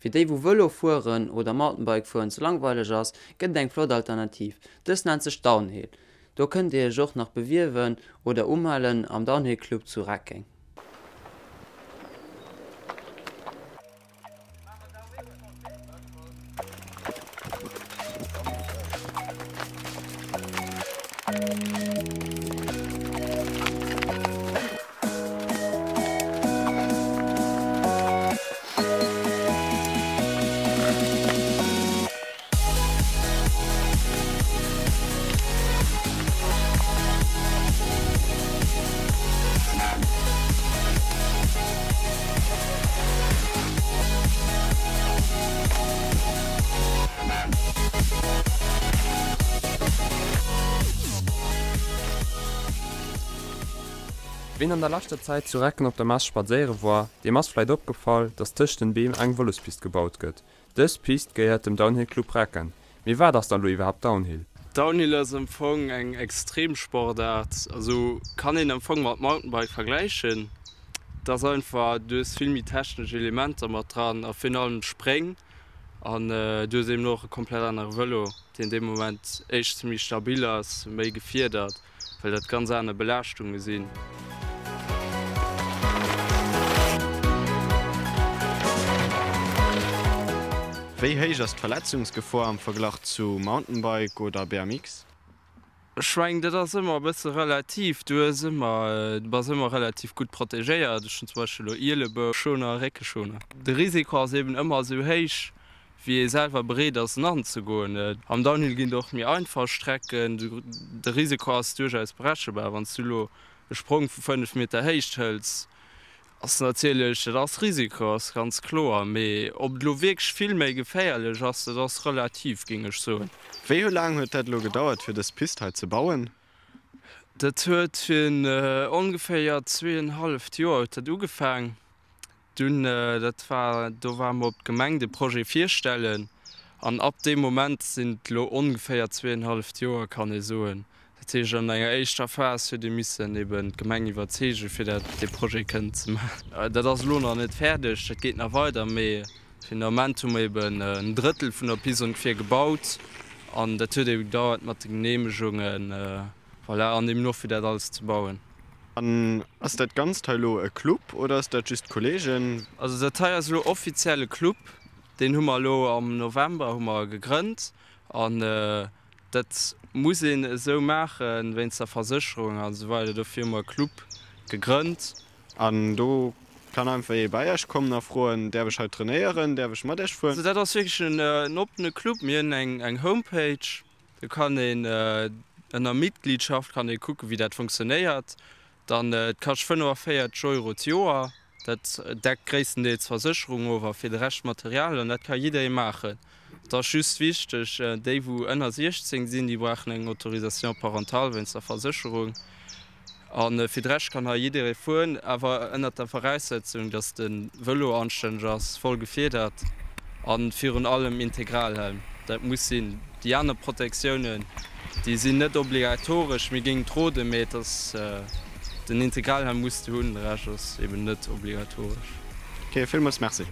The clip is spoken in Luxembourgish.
Fir déi wou Vëlo fueren oder Mountainbike fueren ze langweileg ass, gëtt et eng flott Alternativ. Dës nennt sech Downhill. Do kënnt dir iech och nach bewierwen oder umellen am Downhill Club zu Reckeng. Ween an der leschter Zäit zu Recken op der Mess spadséiere war, deem ass vläit opgefall, dass tëscht den Beem eng Vëlospist gebaut gëtt. Dës Pist gehéiert dem Downhill Club Recken. Mee wat ass dann elo iwwerhaapt Downhill? Downhill ass am Fong eng Extremsportaart, also kann een am Fong mat Mountainbike vergläichen. Et ass einfach, du hues vill méi technesch Elementer mat dran a virun allem d'Spréng an du hues eben och e komplett anere Vëlo, deen dee Moment éischtens méi stabil ass, méi gefiedert. Well dat ganz aner Belaaschtunge sinn. Wéi héich ass d'Verletzungsgefor am Verglach zu Mountainbike oder BMX? Ech mengen, dat ass ëmmer e bësse relativ. Du hues ëmmer, du bass ëmmer relativ gutt protegéiert. Ech hunn zum Beispill elo Ielebou-Schoner a Réckeschoner. De Risiko ass eben ëmmer esou héich, wéi ee selwer bereet ass en anzegoen. Am Downhill ginn et och méi einfach Strecken, de Risiko ass duerchaus berechenbar. Wann s du elo e Sprong vu 5 Meter Héicht hëls, ass natierlech, dat ass Risiko, ass ganz kloer. Mee ob et elo wierklech vill méi geféierlech ass, dat ass relativ, géing ech soen. Wéi laang huet dat elo gedauert fir dës Pist hei ze bauen? Dat huet fir ongeféier zweeënhalleft Joer huet dat ugefaang. Dunn, dat war, do ware mer op d'Gemeng de Projet virstellen an ab deem Moment sinn et elo ongeféier zweeënhalleft Joer, kann ee soen. Dat heescht, an enger éischter Phas huet ee missen eben d'Gemeng iwwerzeegen, fir dat, dee Projet kënnen ze maachen. Dat ass elo nach net fäerdeg, dat geet nach weider, mee fir den Ament hu mer eben en Drëttel vun der Pist ongeféier gebaut an dat huet ebe gedauert mat de Geneemegungen, voilà, an eben och fir dat alles ze bauen. An ass dat Ganzt hei elo e Club oder ass dat just Kollegen? Also dat hei ass elo offiziell e Club, deen hu mer elo am November hu mer gegrënnt an dat muss een esou maache wéinst der Versécherung an esou weider. Dofir hu mer e Club gegrënnt. An do kann einfach ee bei Iech kommen a froen, däerf ech hei trainéieren, däerf ech mat Iech fueren? Also dat ass wierklech en oppene Club. Mir hunn eng Homepage, Do kann een ënner Mitgliedschaft kann ee kucken, wéi dat funktionéiert. Dann, et kascht 45 Euro d'Joer. Dat deckt gréisstendeels d'Versécherung of a fir de Rescht d'Material. An dat ka jidderee maachen. Et ass just wichteg, déi wou ënner 16 sinn, déi brauchen eng Autorisation parentale wéinst der Versécherung. A fir de Rescht kann hei jidderee fueren, awer ënnert der Voraussetzung, dass de Vëlo anstänneg ass, voll gefiedert a virun allem Integralhelm. Dat muss sinn. Déi aner Protektiounen, déi sinn net obligatoresch. Mir géingen et roden, mee et ass, den Integralhelm muss de hunn, de Rescht ass eben net obligatoresch. Ok, villmools Merci.